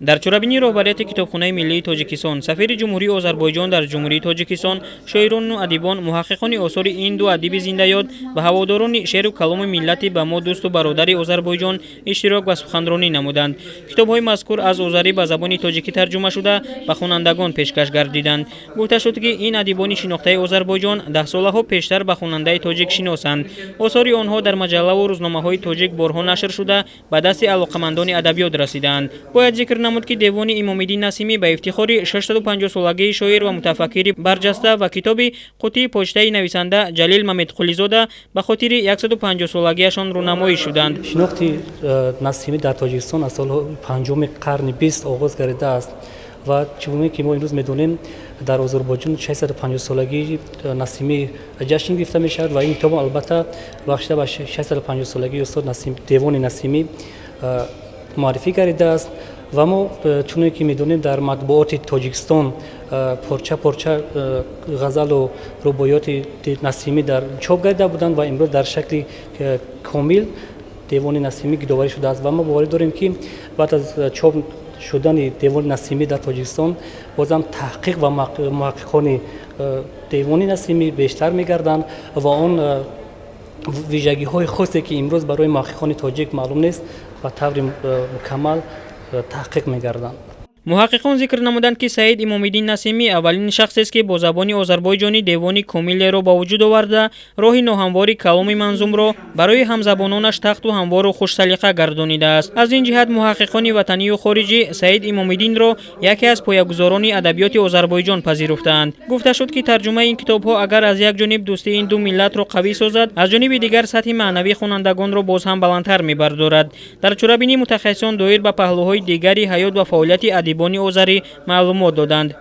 Дар чорабинии роҳбарияти Китобхонаи миллии Тоҷикистон, сафири Ҷумҳурии Озарбойҷон дар Ҷумҳурии Тоҷикистон, шоирону адибон, муҳаққиқони осори ин ду адиби зиндаёд ва ҳаводорони шеъру каломи миллати ба мо дӯсту бародари Озарбойҷон иштирок ва суханронӣ намуданд. Китобҳои мазкур аз озарӣ ба забони тоҷикӣ тарҷума шуда, ба хонандагон пешкаш гардиданд. Гуфта шуд, ки ин адибони шинохтаи Озарбойҷон даҳсолаҳо пештар ба хонандаи тоҷик шиносанд. Осори онҳо дар маҷаллаву рӯзномаҳои тоҷик борҳо нашр шуда, ба дасти алоқамандони адабиёт расидаанд. Бояд зикр намуд, ки Девони Имомиддин Насимӣ ба ифтихори 650-солагии шоир ва мутафаккири барҷаста ва китоби Қуттии почтаи нависанда Ҷалил Мамедқулизода ба хотири 150-солагиашон рӯнамоӣ шуданд. Шинохти Насимӣ дар Тоҷикистон аз солҳои панҷуми қарни 20 оғоз гардидааст ва чунон ки мо имрӯз медонем, дар Озарбойҷон 650-солагии Насимӣ ҷашн гирифта мешавад ва ин китобам албатта бахшида ба 650-солагии устод Девони Насимӣ муаррифӣ гардидааст. Ва мо, чуне ки медонем, дар матбуоти Тоҷикистон порча порча ғазалу рубоёти Насимӣ дар чоп гардида буданд ва имрӯз дар шакли комил Девони Насимӣ гирдоварӣ шудааст. Ва мо боварӣ дорем, ки баъд аз чоп шудани Девони Насимӣ дар Тоҷикистон бозам таҳқиқ ва муҳаққиқони Девони Насимӣ бештар мегарданд ва он вижагиҳои хосе, ки имрӯз барои муҳаққиқони тоҷик маълум нест, ба таври мукаммал таҳқиқ мегарданд. Муҳаққиқон зикр намуданд, ки Саид Имомиддин Насимӣ аввалин шахсест, ки бо забони озарбойҷонӣ девони комилеро ба вуҷуд оварда, роҳи ноҳамвори каломи манзумро барои ҳамзабононаш тахту ҳамвору хушсалиқа гардонидааст. Аз ин ҷиҳат муҳаққиқони ватанию хориҷӣ Саид Имомиддинро яке аз поягузорони адабиёти Озарбойҷон пазируфтаанд. Гуфта шуд, ки тарҷумаи ин китобҳо агар аз як ҷониб дӯстии ин ду миллатро қавӣ созад, аз ҷониби дигар сатҳи маънавии хонандагонро боз ҳам баландтар мебардорад. Дар чорабинӣ мутахассисон доир ба паҳлӯҳои дигари ҳаёт ва фаъолияти адибони озарӣ маълумот доданд.